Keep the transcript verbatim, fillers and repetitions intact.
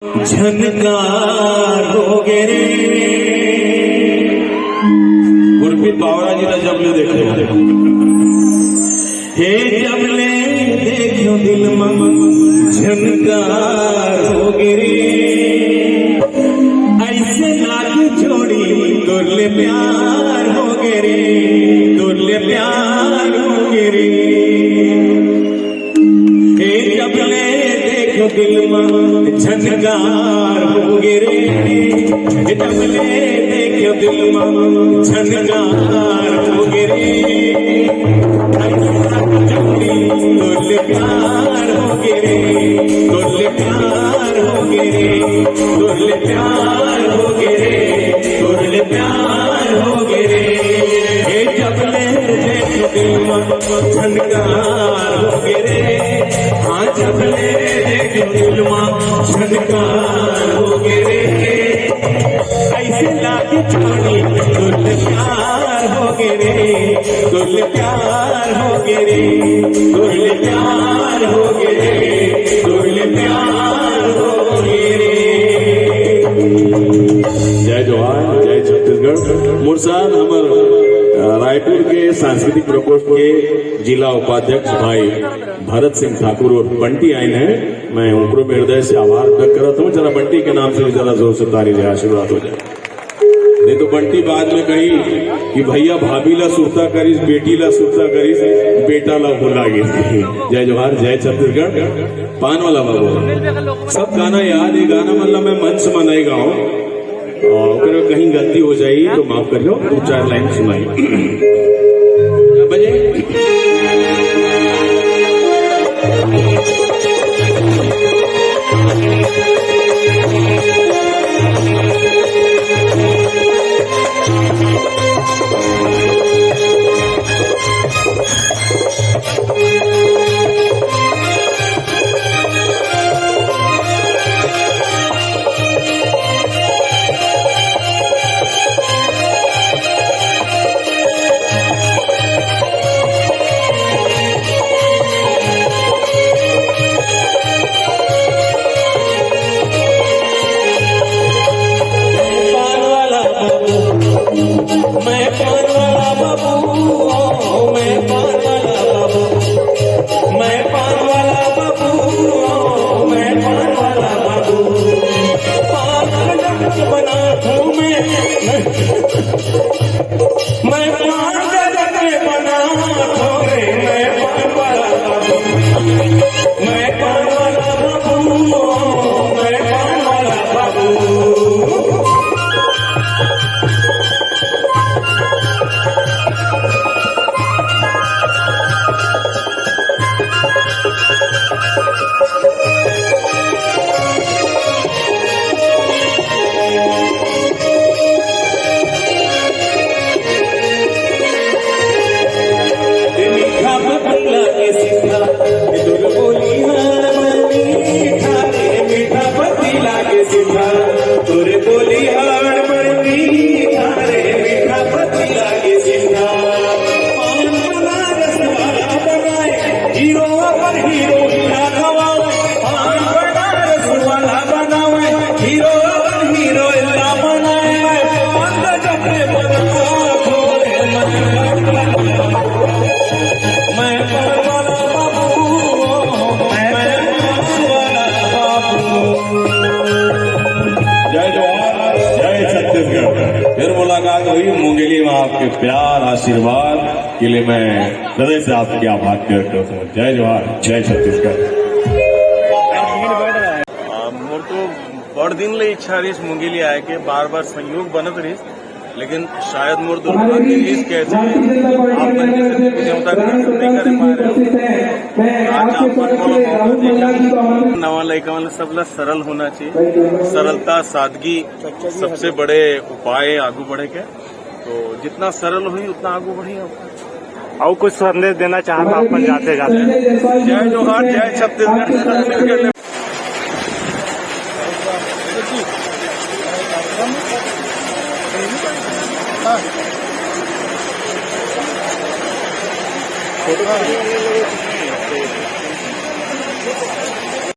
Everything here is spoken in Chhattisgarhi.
झनकार हो गे रे। गुरप्रीत बावरा जी ला जब ले देखे, हे जब ले देखे दिल मा झनकार हो गे रे। ऐसे लागे जोड़ी तोर ले प्यार हो गे रे, तोर ले प्यार हो गे रे। हे जब ले देखे दिल मा झनकार हो गे रे, हे जब ले देखे दिल मा झनकार हो गे रे। ऐसा जोड़ी तोर ले प्यार हो गे रे, तोर ले प्यार हो गे रे, तोर ले प्यार हो गे रे, तोर ले प्यार हो गे रे। हे जब ले देखे दिल मा झनकार हो गे रे, हाँ जब ले देखे दिल मा झनकार हो गे रे। ऐसे लागे जोड़ी तोर ले प्यार हो गे रे, तोर ले प्यार हो गे रे, तोर ले प्यार हो गे रे, तोर ले प्यार हो गे रे। जय जोहार, जय छत्तीसगढ़। मोर साथ हमर, अ, रायपुर के सांस्कृतिक प्रकोष्ठ के जिला उपाध्यक्ष भाई भरत सिंह ठाकुर और बंटी आइन हे। मैं उनकरो भी हृदय से आभार व्यक्त करत हूँ। जरा बंटी के नाम से भी जरा जोर से ताली दे, आशीर्वाद हो जाए। नहीं तो बंटी बाद में कही कि भैया भाभी ला सुरता करिस, बेटी ला सुरता करिस, बेटा ला भुला गे। जय जोहार, जय छत्तीसगढ़। पान वाला बाबू, सब गाना याद हे, गाना मन ला मैं मंच में नहीं गाऊं, और ओकरे में कहीं गलती हो जाई तो माफ करियो, दो चार लाइन सुनाई। बजे। पान वाला बाबू, मैं पान वाला बाबू, ओ, मैं पान वाला बाबू, मैं पान वाला बाबू, ओ, मैं पान वाला बाबू। पान का डब्बा बना दूं मैं, मैं पान का डब्बा बना दूं रे, मैं पान वाला बाबू, मैं पान वाला बाबू, मैं पान वाला बाबू। मीठा पतीला के सीधा, तोर बोली हाड़ मीठा रे, मीठा पतीला के सीधा, तोर बोली हाड़ मीठा रे, मीठा पतीला के सीधा। पान बनारस वाला बनाए, हीरो पर हीरोइन ला खवाए, पान बनारस वाला बनावे, हीरो पर हीरोइन ला बनाए, पान जब ले बना भोले मन। मैं पान वाला बाबू, मैं पान वाला बाबू। जय जोहार, जय छत्तीसगढ़। फिर मुलाकात होही मुंगेली में। आपके प्यार आशीर्वाद के लिए मैं हृदय से आपके आभार व्यक्त करता हूँ। जय जोहार, जय छत्तीसगढ़। आ, मोर तो बड़ दिन ले इच्छा रहिस मुंगेली आए के, बार बार संयोग बनत रहिस, लेकिन शायद मोर दुर्भाग्य रहिस के आप मन जैसे देवी देवता के दर्शन नहीं करे पाए रहे। आज आप मन मोला मौका दे, नवा लइका मन सबला सरल होना चाहिए। सरलता, सादगी सबसे बड़े उपाय है आगू बढ़े के। तो जितना सरल होही, उतना आगू बढ़ी। अउ कुछ संदेश देना चाहत अपन जाते जाते? जय जोहार, जय छत्तीसगढ़।